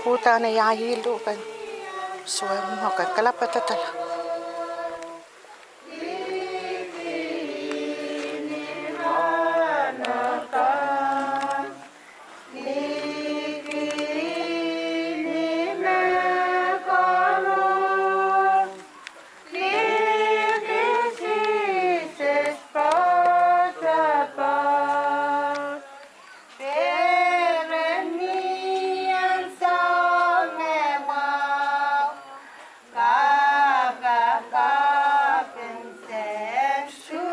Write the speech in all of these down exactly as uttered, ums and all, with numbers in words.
Pwuhda ne iahilu kan, suwed mwo kan, kalapw padahkihla. Peren ni ansou me mwahu, kapakap en seksuel.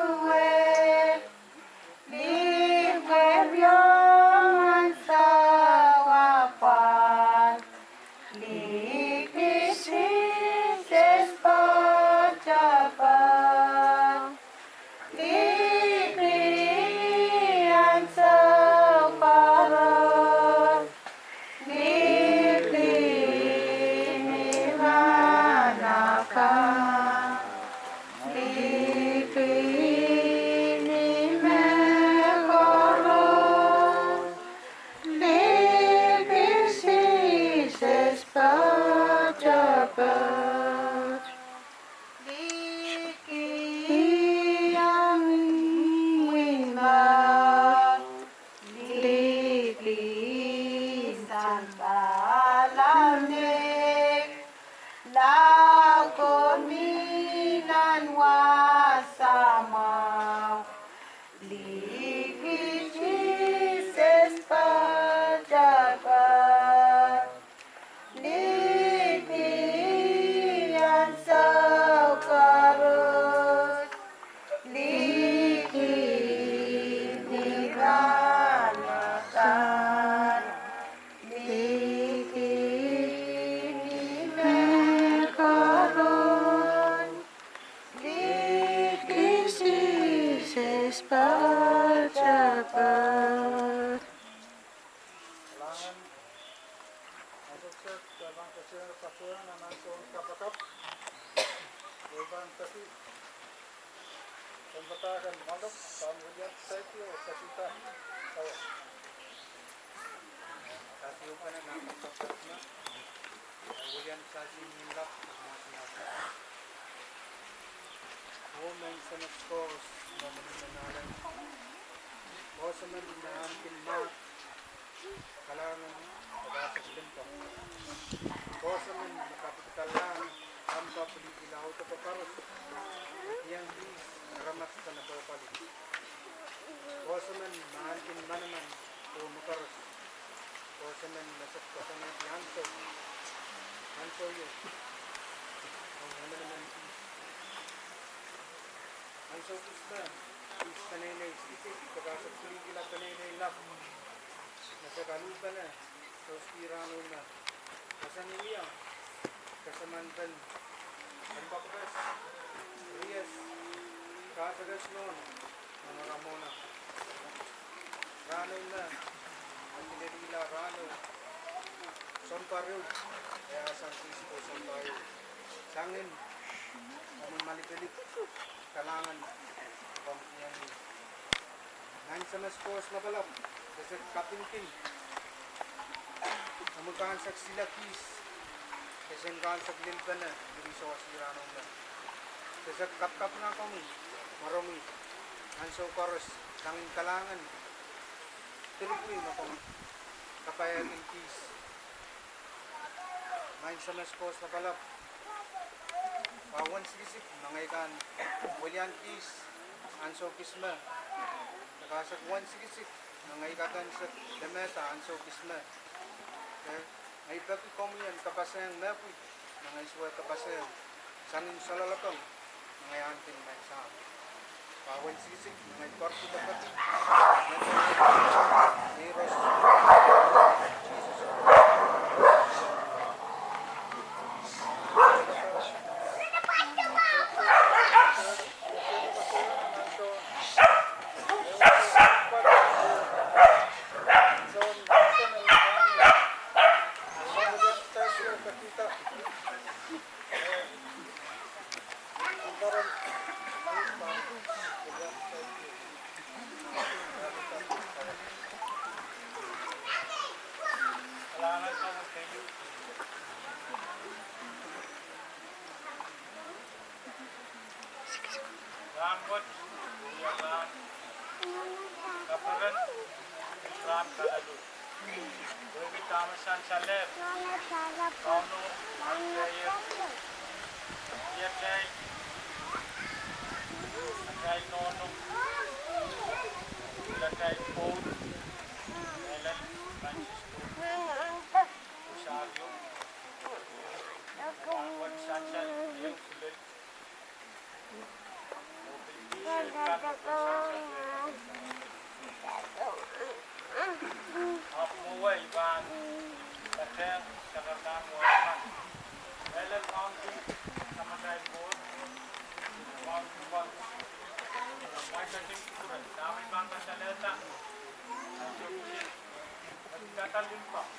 Lipwe riong ansou apwal, liki Sises poatopoat. Liki ansou koaros, liki ni rahn akan, liki ni mehkoaros, liki Sises poatopoat. Liki iang imwin mour, liki sampah laud, lao komi nan wasa mwahu, liki Sises poatopoat. Liki ansou koaros, liki ni rahn akan, liki ni mehkoaros, liki Sises poatopoat. Kalahngan, ansou kiset, kalahngan kesiluh, kalahngan ansou kapakap, oh pahn peki sounpadahk en Mwadong, pahn wiliandi saikio, Sakita Sawa. Saikio pahn nan kapakap me, wiliandi saikio ni lap, mas na. Oh Maing Samat Koht, me mihmi nan loale, Koht emen me ahneki mahk, kalahngan, oh kapakap en Mwadong. Koht emen me kapikada lahng, kampapiliki laud koaros, iang kihs, aramas kan apwalapwalih. Koht emen me ahneki manaman, oh mwurin koaros. Koht emen me se koasoanehdi ansou, ansou ieu, oh emenemen kihs. Ansou kis me, kihs peneinei sihsih, kapakap en kilkila peneinei lap, me se kaluhpene, soski rahno me, koasoanehdi, kesempwalpen, en kapakap, riehs, kasakis nohno, nan aramas mwohn. Rahno me, me kilelehla rahno, sounpar ehu, e ahsang kihs ko sounpar ehu. Sangin, omwi malipilip, kalahngan, pahn kihieng. Maing Samat Koht lapalap, kese kapingkin, omwi kahnsek silakies, kese en kahnsek lilpene, ni resource irano me. Kese kapkapinga komwi, mwaromwi, ansou koaros, sangin kalahngan, pilipil me komw kapaiahkin kihs. Maing Samat Koht lapalap, pwe wen sikisik me ngehi kin wiliandi kihs, ansou kis me, e kasik wen sikisik me ngehi kak ansou kis me, e, ngehi peki komwi en kapaseng mepwukat, me ngehi sohte kapaseng, sangin soangen ngehi ahneki Maing Sahm. Pwe wen sikisik, ngehi peki komwi en kapaseng, Kot, ia rahn kaperen, rahn kalalu. Wehwehki dahme sansalehda Kauno ong kitail, iei atail, atail nohno, atail pwoud, mehlel Francisco Rosario, rahn wet sansal, ehu siluh. Ahpw mwowe I pahn patehng sakaradahn wasa kan. Mehlel Mountain, samatail board, Mountain Park. Mwail ketin kupwure, dahme I pahn kasalehda, me kitail limpoak.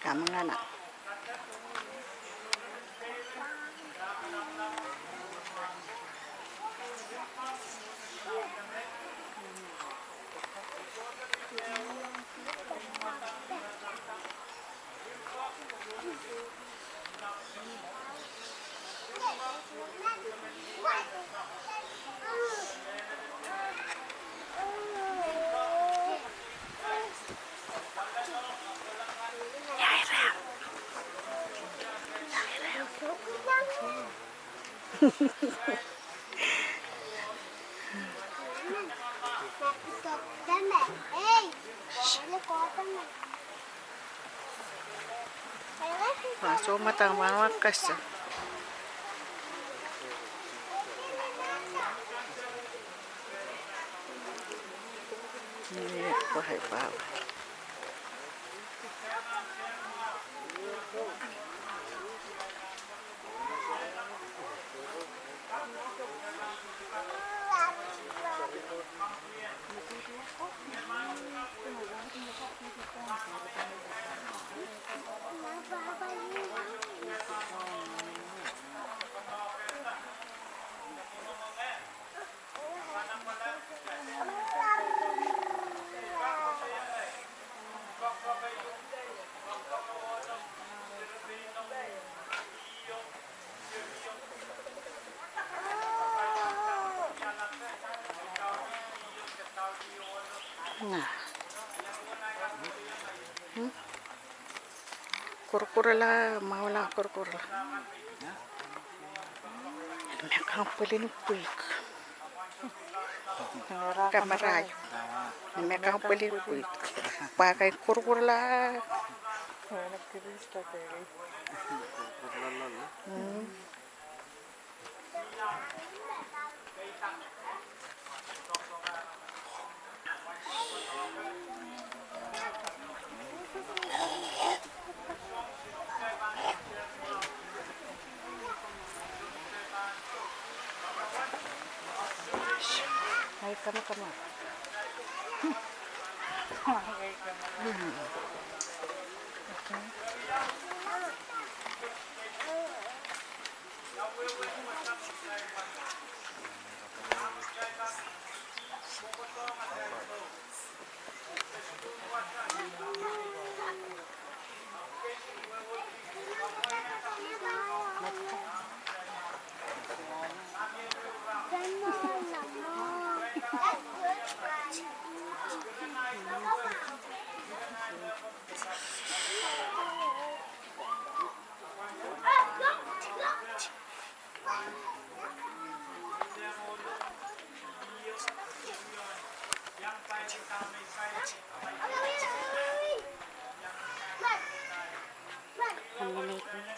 Kamangana. Ah, soh, matang, matang, matang kasa. Ni, wahai pahpa. Kurkurla, mwahuala kurkurla. Ni me kang pwelin pwihk. Kamaraio. Ni me kang pwelin pwihk. Pwehki kurkurla.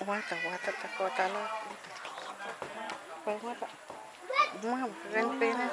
Wahda, wahda, wahda, wahda. Wahda. Mwa, ren pene.